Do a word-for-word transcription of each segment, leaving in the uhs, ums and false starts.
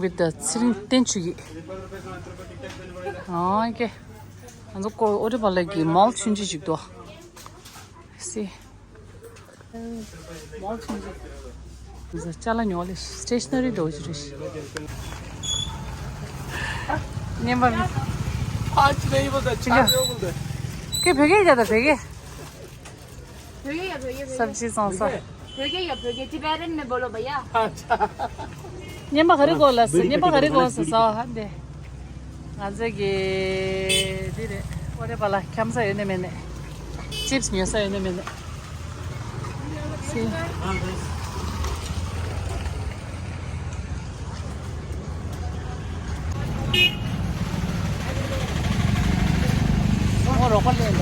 with the ཚེ་རིང་བསྟན་ཆོས་ཀྱི། ཨང་ཀེ། ང་ཚོ་ཀོ་ཨོ་ཏི་པ་ལ་གི་མོལ་ཆུང་ཆུང་ཞིག་འདུག་སི། མོལ་ཆུང་ཆུང་། ཅ་ལག་ཉོ་ལེ་སི་ཊེ་ཤ་ན་རི་འདྲ་བོ་ཞིག་རེད། ཉན་པ་མི། आज नहीं बोलता, चाय पियो बोलता है। ཀེ་བོད་སྐད་རྒྱག་དང་བོད་སྐད། བོད་སྐད་ཡ་བོད་སྐད་བོད་སྐད། སབ་ཇི་སོང་ས། བོད་སྐད་ཡ་བོད་སྐད། Tibetan में बोलो भैया। अच्छा। སྙན་པ་ག་རེ་དགོས་ལ་ཟེར། སྙན་པ་ག་རེ་དགོས་ཟེར་ཟ་བ་ཧ་འདི། ང་ཚོ་གི་འདི་རེད། ཨོ་རེད་པ་ལ་འཁྱམ་ས་ཡོད་ནི་མེད་ནི། ཅིབ་སི་ཉོ་ས་ཡོད་ནི་མེད་ནི། སི། ཨོ་རོགས་པ་ལེན་ད།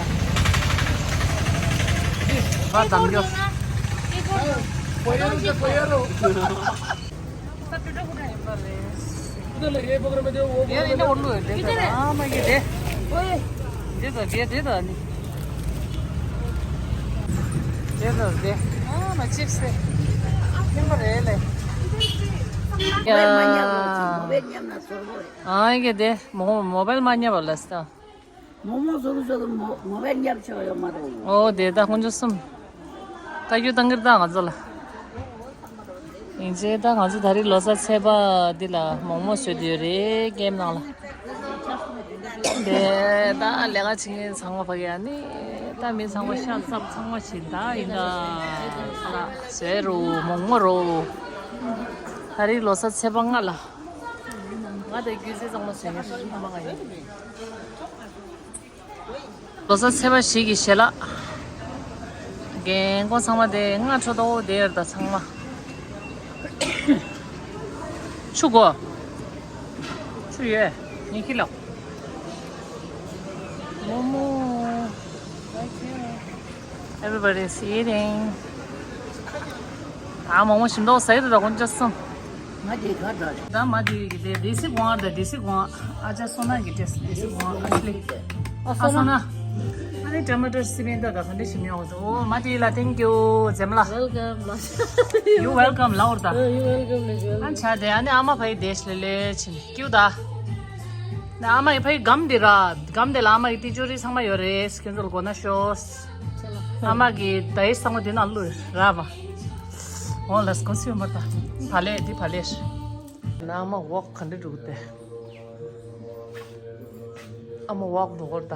ཨ་དང་རྒྱོ། ये नहीं, उल्लू है, देखो। हाँ, मैं ये दे। ओए। दे दो, दे, दे दो, नहीं। दे दो, दे। हाँ, मैं चिप्स दे। ये मरे ले। हाँ, ये दे। मो-, मोबाइल मान्य वाला था। མོག་མོག་བཟོ་རུ་བཟོ་རུ་མོ་མོ་བས་ཉབ་ཆེ་བ་ཡོད་མ་རེད། ཨོ་དེ་ད་ཁོང་ཚོ་གསུམ། བཀའ་བཀྱོན་བཏང་གི་རེད་ད་ང་ཚོ་ལ། ཡིན་ཚེ་ད་ང་ཚོ་ད་རེས་ལོ་གསར་ཚེས་པ་འདི་ལ་མོག་མོག་བཟོས་བསྡད་ཡོད་རེད་ཀེམ་ནང་ལ། དེ་ད་ལས་ཀ་བྱེད་མཁན་ཚང་མ་ཕ་གི་ཨ་ནི་ད་མི་ཚང་མ་ཤ་ཚ་པོ་ཚང་མ་བྱེད་ད་ཡིན་ད་ཁ་ལག་བཟོས་རུ་མོག་མོག་རུ། ད་རེས་ལོ་གསར་ཚེས་པ་ལྔ་ལ། ང་དང་རྒྱུ་ཚེ་ཚང་མ་བཟོས་ཡོད་རེད་ཁ་མ་ང་ཡིན། ལོ་གསར་ཚེས་པ་བཞི་གི་ཞལ་ལག་རྒན་རྒོན་ཚང་མ་དེ་སྔ་དྲོ་ཏོག་དེ་ཡར་དང་ཚང་མ། ཆུ་གོ་ཆུ་ཡོད། ཉི་ཁི་ལོ། མོ་མོ། Everybody is eating. ཨ་མོག་མོག་ཞིམ་མདོག་ཟ་ཡི་འདུག་ད་ཁོང་ཅག་གསུམ། མ་དེ་ག་འདྲ། ད་མ་དེ་གི་དེ་དེ་སི་གོང་ཨ་ད་དེ་སི་གོང་ཨ། ཨ་ཅག་སོ་ན་གི་ཏེས་དེ་སི་གོང་ཨ་ཤི་ལི། ཨ་སོ་ན། ཨ་ནི་ཊ་མ་ཊར་སི་མེན་ད་ག་ག་འདྲ་ཞིམ་ཡོང་འདུག་ཨོ་མ་དེ་ལ་thank you འཛེམ་ལ། Welcome ལ། You welcome ལ་འོར་ད། You welcome ལ། ཨ་ཆ་དེ་ཨ་ནི་ཨ་མ་ཕ་ཡི་དེ་ཤི་ལི་ལེ་ཆིན་ཀིའུ་ད། ཨ་མ་ཡི་ཕ་ཡི་སྒམ་དེ་ར། སྒམ་དེ་ལ་ཨ་མ་ཡི་ཏི་ཅོ་རི་ཚང་མ་ཡོད་རེད། ཁྱེད་ཚོ་ལ་གོ་ན་ཤོས། ཨ་མ་གི་ད་ཡི་ཚང་མ་དེ་ན་ལུ་ར་བ། འོ་ལ་སྐོ་སི་མ་ད། བ་ལེ་དེ་བ་ལེ། ན་ཨ་མ་ཝོག་ག་འདྲ་འགྲོ་གི་དེ། ཨ་མ་ཝོག་འགྲོ་གོ་ད།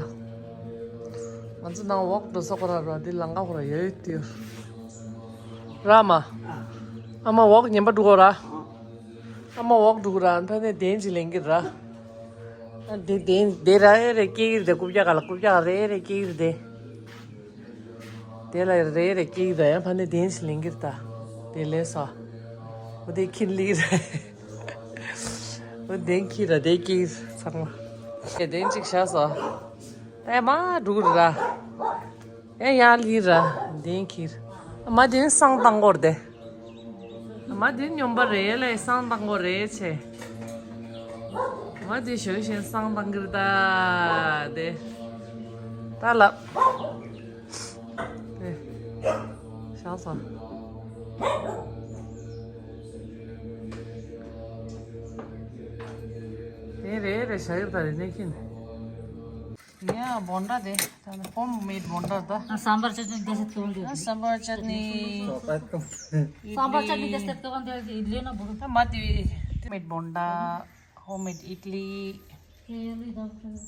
ང་ཚོ་ནང་ཝོག་འགྲོ་ས་ཁོ་ར་ར་དེ་ལང་ཀ་ཁོ་ར་ཡོད་དེ། ར་མ། ཨ་མ་ཝོག་ཉན་པ་འགྲོ་གོ་ར། ཨ་མ་ཝོག་འགྲོ་གོ་ར་ཨ་ཕ་ནས་དེན་ཅི་ལེན་གི་ར། ཨ་དེ་དེན་དེ་ར་ཨེ་རེ་སྐྱེ་གི་རེད་རྐུབ་བཀྱག་ག་ལ་རྐུབ་བཀྱག་རེ་རེ་སྐྱེ་གི་རེད། དེ་ལ་རེ་རེ་སྐྱེ་གི་རེད་ཨ་ཕ་ནས་དེན་ཅི་ལེན་གི་ར་ད། དེ་ལས་སོ། འོ་དེ་ཁྱི་ལི་ར། འོ་དེན་ཁྱི་ར་དེ་སྐྱེ་གི་ཚང་མ། དེ་དེན་ཅིག་བཞག་སོ། ཨེ་མ་འགྲོ་གི་ར། ཨེ་ཡ་ལི་ར། དེན་ཁྱི་ར། མ་དེན་སང་བཏང་གོ་ར་དེ། མ་དེ་སྨྱོན་པ་རེད་ལས་སང་བཏང་གོ་རེད་ཆེ། མ་དེ་ཞོ་ཞེན་སང་བཏང་གིར་ད་དེ། ད་ལབ། དེ། ཤག་སོང་། དེ་རེད་རེད་ཞག་གིར་ད་རེད་ནས་ཁྱིན། ཡ་བོན་ཌ་དེ་ད་ནི་ཧོམ་མེད་བོན་ཌ་ད། ཨ་སམ་བར་ཅ་ཊི་ནི་དེ་སེ་ཐུག་འདི། ཨ་སམ་བར་ཅ་ཊི་ནི། སམ་བར་ཅ་ཊི་ནི་དེ་སེ་ཐུག་འདི་ལེ་ན་བུ། ད་མ་དེ་ཧོམ་མེད་བོན་ཌ། ཧོམ་མེད་ཨིཌ་ལི།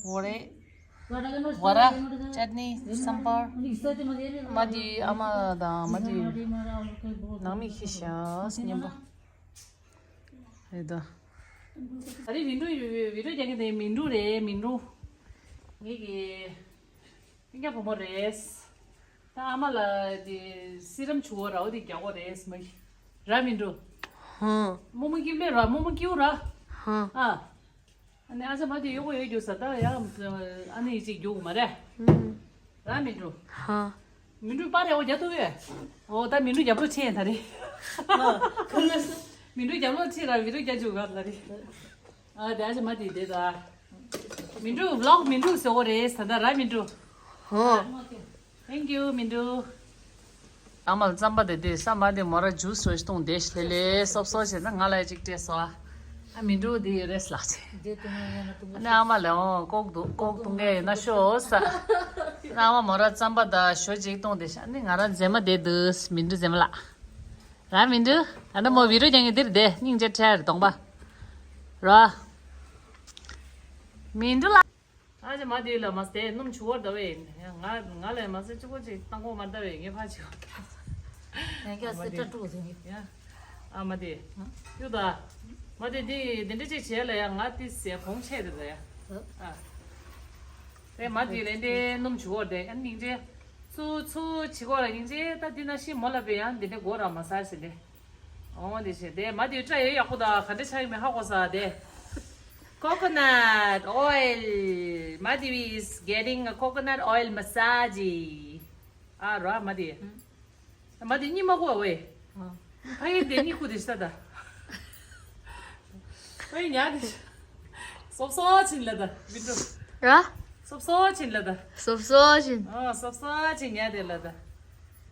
བོ་རེ། བ་ར། ཅ་ཊི་ནི་སམ་བར། མ་དེ་ཨ་མ་དང་མ་དེ་ནང་མི་ཤི་ཤག་སྙམ་པ། རེད་ད། ཨ་རི་མི་འགྲོ་ཡོད་བི་ཌིའོ་རྒྱག་གི་དེ་མི་འགྲོ་རེད་མི་འགྲོ། ངེད་ཀྱི་སྤུན་ཀྱག་བུ་མོ་རེད། ད་ཨ་མ་ལ་དེ་སི་རམ་བྱུག་གོ་ར་འོ་དེ་རྒྱག་གོ་རེད་མ་གི་ར་མི་འགྲོ། ཧུང་། རྨོ་མོ་སྐྱིབས་ལེ་ར་རྨོ་མོ་སྐྱིའུ་ར། ཧུང་། ཨ། ཨ་ནི་ཨ་ཅག་མ་དེ་གཡོག་པོ་ཡོད་རྒྱུ་ས་ད་ཡ་ཨ་ནི་ཡི་ཅིག་རྒྱུག་མ་རེད། ཧུང་། ར་མི་འགྲོ། ཧ། མི་འགྲོ་པ་རེད་འོ་རྒྱ་ཐུབ་ཡོད། འོ་ད་མི་འགྲོ་རྒྱབ་ལོག་ཕྱིན་ད་རེད། མི་འགྲོ་རྒྱབ་ལོག་ཕྱིན་ར་མི་འགྲོ་རྒྱ་འཇུག་ག་ད་རེད། ཨ་དེ་ཨ་ཅག་མ་དེ་དེ་ད། མི་འགྲོ་བི་ལོག་མི་འགྲོ་ཟེར་འོ་རེད་ད་ད་ར་མི་འགྲོ། ཧོ། Thank you མི་འགྲོ། ཨ་མ་ལ་རྩམ་པ་དེ་དེ་ས་མ་དེ་མོ་ར་ཇུས་རོ་ཞིག་བཏུང་དེ་ལེ་ལེ་སོབ་སོབ་བྱས་ན་ང་ལ་ཅིག་སྤྲད་སོ། ཨ་མི་འགྲོ་དེ་རེས་ལགས་ཆེ། ཨ་ནི་ཨ་མ་ལས་འོང་ལྐོག་འདུག་ལྐོག་འཐུང་གི་ཡིན་ན་ཤོག་ས། ཨ་ནི་ཨ་མ་མོ་ར་རྩམ་པ་དང་ཞོ་གཅིག་བཏུང་དེ་ཤ་ཨ་ནི་ང་རང་མཛེས་མ་དེ་འདུག་མི་འགྲོ་མཛེས་མ་ལགས། ར་མི་འགྲོ། ཨ་ནི་མོ་བི་རོ་རྒྱང་གི་འདིར་བསྡད་སྙིང་རྗེ་ཁྲེལ་གདོང་པ། ར། མི་འགྲོ་ལ། ཨ་ཅག་མ་དེ་ལ་མ་ཟད་སྣུམ་བྱུག་བར་ད་བས་ང་ང་ལ་མ་ཟད་གཅིག་པོ་ཅིག་བཏང་གོ་མ་ད་བས་ངས་ཕ་ཆེ་བ། ཡང་སྐྱར་སེ་ཏྲ་དཀྲུག་ཟིན་གི། ཡ། ཨ་མ་དེ། ཡུ་ད། མ་དེ་དེ་དེ་འདྲ་ཅིག་བྱས་ལ་ཡ་ང་དེ་ཟས་གོང་ཆད་དེ་ད་ཡ། ཨ། དེ་མ་དེ་ལན་དེ་སྣུམ་བྱུག་བར་དེ་ཨ་སྙིང་རྗེ། ཚུ་ཚུ་བྱི་གོ་ལ་སྙིང་རྗེ་ད་དེ་ན་ཤི་མོ་ལ་བས་ཡང་དེ་འདྲ་གོ་ར་མ་ཟ་ཟིན་དེ། ཨོ་འདི་བྱས་དེ་མ་དེ་སྐྲ་ཡོད་ཡག་པོ་དང་ག་འདྲ་ཆགས་ཡོད་མེད་ཧ་གོ་ས་དེ། Coconut oil. Madhvi is getting a coconut oil massage. ཨ་རོ་མ་དེ། མ་དེ་གཉིད་མ་ཁུག་བས། ཕ་ཡི་དེ་གཉིད་ཁུག་དེ་ཤ་ད། ཕ་ཡི་ཉལ་དེ། སོབ་སོ་ཕྱིན་ལ་ད་མི་འགྲོ། ར། སོབ་སོ་ཕྱིན་ལ་ད། སོབ་སོ་ཕྱིན། ཨོ་སོབ་སོ་ཕྱིན་ཉལ་དེ་ལ་ད།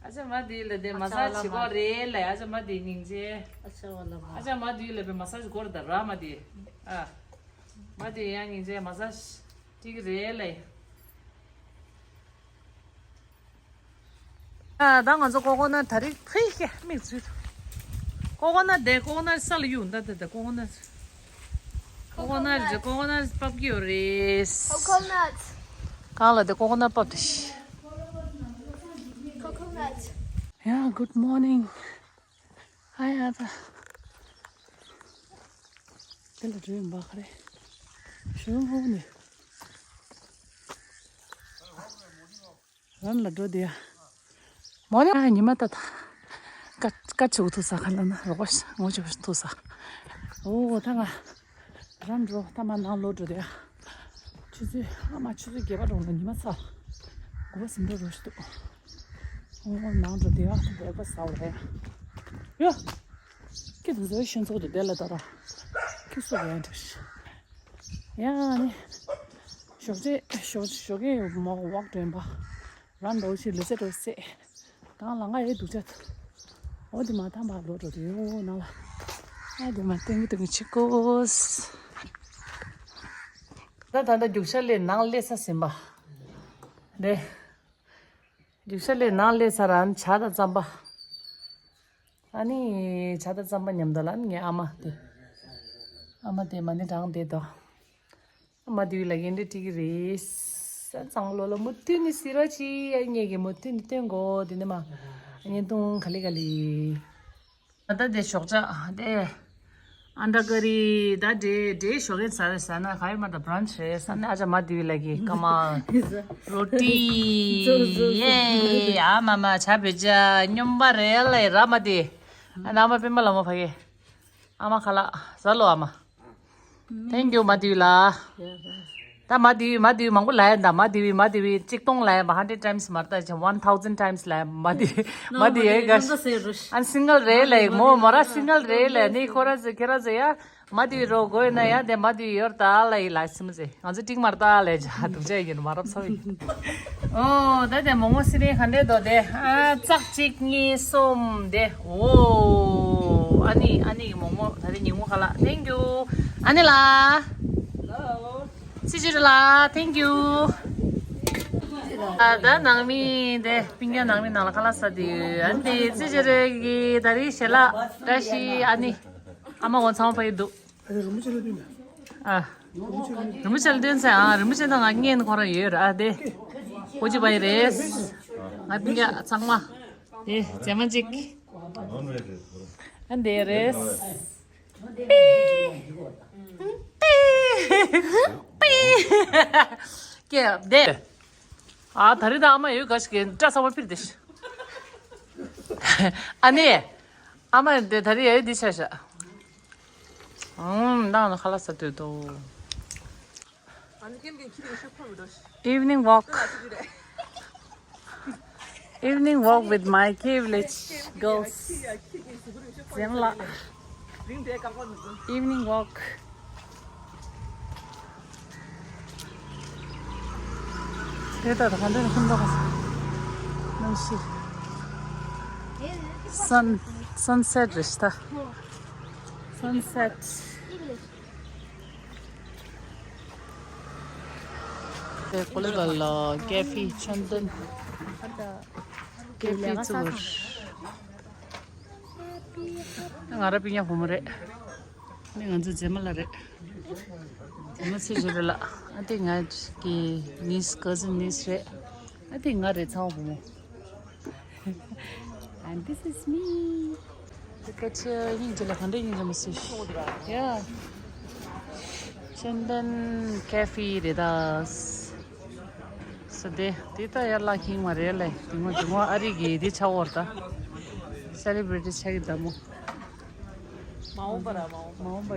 ཨ་ཅག་མ་དེ་ལ་དེ་མ་ས་ཇི་གོ་རེད་ལ་ཨ་ཅག་མ་དེ་སྙིང་རྗེ། ཨ་ཅག་མ་དེ་ལ་བས་མ་ས་ཇི་གོ་རེད་ད་ར་མ་དེ། ཨ། མ་དེ་ཡང་སྙིང་རྗེ་མ་ས་ཇི་ཀི་རེད་ལ། ཨ་ད་ང་ཚོ་ཀོ་ཀོ་ནཊ་ད་རིག་ཕུལ་ཤེ་མིག་ཚུལ། ཀོ་ཀོ་ནཊ་དེ་ཀོ་ཀོ་ནཊ་ས་ལ་གཡུག་ད་དེ་དེ་ཀོ་ཀོ་ནཊ། ཀོ་ཀོ་ནཊ་ཀོ་ཀོ་ནཊ་ཀོ་ཀོ་ནཊ་ཕབ་ཀྱི་ཡོད་རེད། ཀོ་ཀོ་ནཊ། གང་ལ་དེ་ཀོ་ཀོ་ནཊ་ཕབ་དེ་ཤི། ཀོ་ཀོ་ནཊ། Yeah, good morning. ཨ་ཡ་ད། དེ་ལ་འགྲོ་ཡིན་པ་ག་རེ། ཞུ་ཧོ་ནི། རང་ལ་འགྲོ་དེ་ཡ། མོ་ནི་ཨ་ཉི་མ་ད་ད། ཀ་ཀ་ཆུ་ཐུག་ས་ཁ་ལ་ན་རོགས་ངོ་ཆུ་ཐུག་ས། ཨོ་ད་ང་། རང་འགྲོ་ད་མ་ནང་ལོག་འགྲོ་དེ་ཡ། ཆུ་ཚོད་ཨ་མ་ཆུ་ཚོད་བརྒྱད་པ་འགྲོ་ན་ཉི་མ་ཚ། དགུ་པ་ཟིན་འགྲོ་རོ་ཞིག་འདུག་ཨོ་ནང་འགྲོ་དེ་ཡ་ད་འདེགས་པ་ཟ་བ་རེད་ཡ། ཡོ། ཀི་དུ་ཟོས་ཤིན་ཚོགས་དུ་དེ་ལ་ད་ར། ཀི་སུ་རེད་འགྲོ་ཤི། ཡ་ནི། ཞོགས་ཇེ་ཞོགས་ཞོགས་ཀས་ཡོད་མོ་ཝོག་འགྲོ་ཡིན་པ། རང་འགྲོ་ཞིག་ལུས་ཚད་འགྲོ་སེ། དང་ལ་ང་ཡི་སྡུག་ཅག་འོ་དེ་མ་ཐང་པ་ལོ་འགྲོ་དུ་ཡོ་ནང་ལ། ཨ་དེ་མ་ཏན་གི་ཏུ་མི་ཆི་ཀོས། ད་ད་ད་རྒྱུག་ཤར་ལས་ནང་སླེབས་ས་ཟིན་པ། དེ། རྒྱུག་ཤར་ལས་ནང་སླེབས་ས་རང་ཇ་དང་རྩམ་པ། ཨ་ནི་ཇ་དང་རྩམ་པ་མཉམ་དུ་ལ་ངའི་ཨ་མ་དེ། ཨ་མ་དེ་མ་ནི་རང་དེ་དང་། མ་དེ་བི་ལ་ཡིན་འདྲི་ཀྲིག་རེད། ས་གཙང་ལོ་ལ་མུ་མཐུད་ནི་སི་ར་ཆི་ཨ་ཉེ་གི་མུ་མཐུད་ནི་སྟོན་གོ་དེ་ནི་མ། བརྙན་ཐུང་ག་ལི་ག་ལི། ད་ལྟ་དེ་ཞོགས་ཇ་དེ། ཨན་ཌ་ཀ་རི་ད་འདྲེ་འདྲེ་ཞོགས་ཀས་ཟ་རེད་ཟ་ན་ག་ཡོད་མ་ད་བྷ་རན་ཆི་རེད་ཟ་ན་ཨ་ཅག་མ་དེ་བི་ལ་གི་ཀ་མ། རོ་ཏི། ཡེ་ཨ་མ་མ་ཇ་བེ་ཇ་སྙོམས་པ་རེད་ལ་ར་མ་དེ། ཨ་ན་མ་པེ་མ་ལ་མ་ཕ་གི། ཨ་མ་ཁ་ལག་ཟ་ལོ་ཨ་མ། Thank you མ་དེ་བི་ལ། ད་མ་དེ་བི་མ་དེ་བི་མང་པོ་ལ་ཡ་ད་མ་དེ་བི་མ་དེ་བི་གཅིག་སྟོང་ལ་ཡ་མ་hundred times མར་ད་ཅེ་one thousand times ལ་ཡ་མ་དེ་མ་དེ་ཡ་ག་ཨན་single རེད་ལ་མོ་མོ་ར་single རེད་ལ་ནི་ཁོ་ར་ཟེ་ཁེ་ར་ཟེ་ཡ་མ་དེ་བི་རོ་གོ་ཡ་ན་ཡ་དེ་མ་དེ་བི་ཡོར་ད་ལ་ཡི་ལ་སིམ་ཟེ་ང་ཚོ་ཏིག་མར་ད་ལ་ཡ་ཇ་དུག་ཅེ་ཡིན་མ་རབ་ཚོ་ཡིན། ཨོ་ད་དེ་མོག་མོག་སི་རེ་ག་འདྲས་འདུག་དེ། ཨ་ཙག་གཅིག་གཉིས་གསུམ་དེ། ཨོ་ཨ་ནི་ཨ་ནི་མོག་མོག་ད་དེ་ཉིན་མོ་ཁ་ལག Thank you ཨ་ནི་ལ། ཙི་ཙི་རི་ལ་Thank you ཨ་ད་ནང་མི་དེ་སྤུན་ཀྱག་ནང་མི་ནང་ལ་ཁ་ལག་ཟ་དེ་ཡོད། ཨ་ནི་ཙི་ཙི་རི་གི་ད་རི་ཞལ་ལག་བཀྲ་ཤིས་ཨ་ནི་ཨ་མ་འོ་ཚང་མ་ཕ་གི་འདུག་ཨ། རིན་པོ་ཆེ་ལ་སྟོན་ཚེ་ཨ་རིན་པོ་ཆེ་དང་ང་གཉིས་ཁོ་རང་ཡོད་ར་ཨ་དེ། ཀོ་ཅི་པ་ཡི་རེད། ང་སྤུན་ཀྱག་ཚང་མ། དེ་རྗེས་མ་གཅིག་ཨ་དེ་རེད། པི། པི། པི། ཀྱེ་དེ། ཨ་ད་རི་ད་ཨ་མ་ཡོད་ག་ཞིག་གི་སྐྲ་ཚང་མ་ཕིར་དེ་ཤི། ཨ་ནི། ཨ་མ་དེ་ད་རི་ཡ་ཡོད་འདི་ཆ་ཤ། ཨང་ནང་ལ་ཁ་ལག་ཟ་འདོད་དོ། Evening walk. Evening walk with my K village girls. ཟེང་ལ། Evening walk. དེ་ལྟར་ག་འདྲ་ནས་ཁྱིམ་ཐོག་ག་ནམ་ཞིག Sun, sunset རེད་ཤག་ད། Sunset. དེ་ཀོ་ལི་གལ་ལ་ཀེ་ཧྥེ་ཆོན་ཏན་ཀེ་ཧྥེ་ཙུ་བར། ང་ར་པི་ཉ་བུ་མོ་རེད། ནི་ང་ཚོ་རྗེས་མ་ལ་རེད། རྗེས་མ་ཚེ་ཞུ་རེད་ལ། ཨ་དེ་ང་གི་ནིས་ཀ་ཟིན་ནིས་རེད། ཨ་དེ་ང་རེད་ཚང་བུ་མོ། And this is me. དེ་སྐད་ཆ་སྙིང་རྗེ་ལ་ག་འདྲ་སྙིང་རྗེ་མ་སུ་ཤི། Yeah. ཆོན་ཏན་ཀེ་ཧྥེ་རེད་ད། ས་དེ་དེ་ད་ཡར་ལ་ཁེངས་མ་རེད་ལེ། དེ་ངོ་དེ་ངོ་ཨ་རི་གི་དེ་ཆ་བོར་ད། སེ་ལི་བྷི་རི་ཊི་ཆ་གི་ད་མོ། མ་འོངས་པ་ར་མ་འོངས་པ།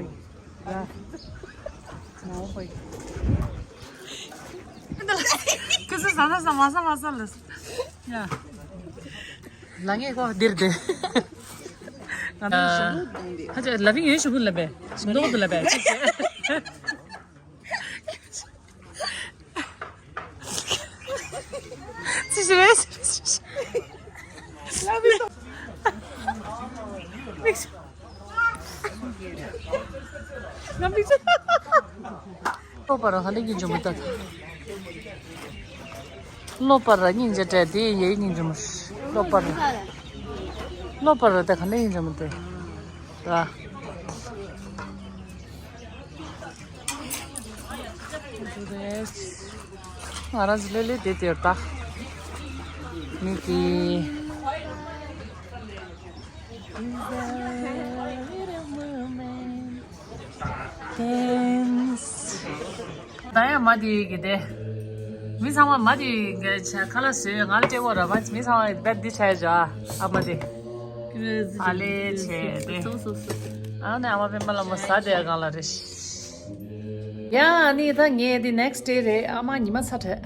མ་འོངས་པ་ཡིན། ཁྱོད་ཚོ་ཟ་ན་ཟ་མ་ཟ་མ་ཟ་ལ། ཡ། ལ་ངས་ཁོ་འདིར་བསྡད། ང་ཚོ་ཞིང་ལོག་བཏང་སྟེ། ཧ་ཅང་ལ་བིང་ཡོད་ཞུ་གུ་ལ་བས། ཞིང་ལོག་ཏུ་ལ་བས། ཅི་ཞིག་རེད། ལ་བིང་། ལོ་པར་ཧ་ལས་ཀྱི་འཇོན་མི་ལྟ། ལོ་པར་སྙིང་རྗེ་སྤྲད་དེ་ཡེ་སྙིང་རྗེ་མོ། ལོ་པར། ལོ་པར་ད་ག་ནས་སྙིང་རྗེ་མོ་དེ། ར། ང་རང་ཚོ་ལེ་ལེ་དེ་དེར་ད། མི་གི། ད་ཡང་མ་དེ་གི་དེ། མི་ཚང་མ་མ་དེ་གི་ཆ་ཁ་ལག་བཟོས་ང་ལ་སྤྲད་གོ་ར་བ། མི་ཚང་མ་བེད་འདི་ཆ་ཡ་ཨ་མ་དེ། ཨ་ལེ་ཆེ་དེ། ཨ་ནི་ཨ་མ་པད་མ་ལ་མོ་ཟ་དེ་གང་ལ་རེ། ཡ་ཨ་ནི་ད་ངས་དེ་next day རེད། ཨ་མ་ཉི་མ་ཚ་དྲག་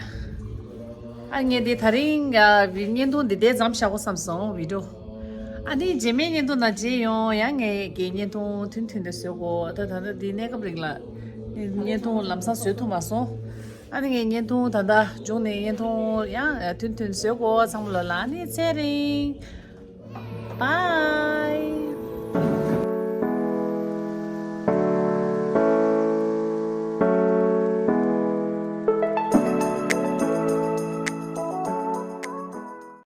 ཨ་ངས་འདི་ད་རིང་ཡ་བི་བརྙན་ཐུང་འདི་དེ་ཙམ་བཞག་གོ་བསམ་སོང་བི་ཌི་ཡོ། ཨ་ནི་རྗེས་མའི་བརྙན་ཐུང་ནང་མཇལ་ཡོང་། ཡང་ངས་ཀྱི་བརྙན་ཐུང་ཐུང་ཐུང་འདི་བཟོས་གོ་ད་ད་ལྟ་འདི་གནས་སྐབས་རིང་ལ་བརྙན་ཐུང་ལམ་སང་བཟོས་ཐུབ་མ་སོང་། ཨ་ནི་ངས་བརྙན་ཐུང་ད་ལྟ་བྱུང་ནས་བརྙན་ཐུང་ཡང་ཐུང་ཐུང་བཟོས་གོ་ཚང་མ་ལ་ལ་ཨ་ནི་ཚེ་རིང་། Bye.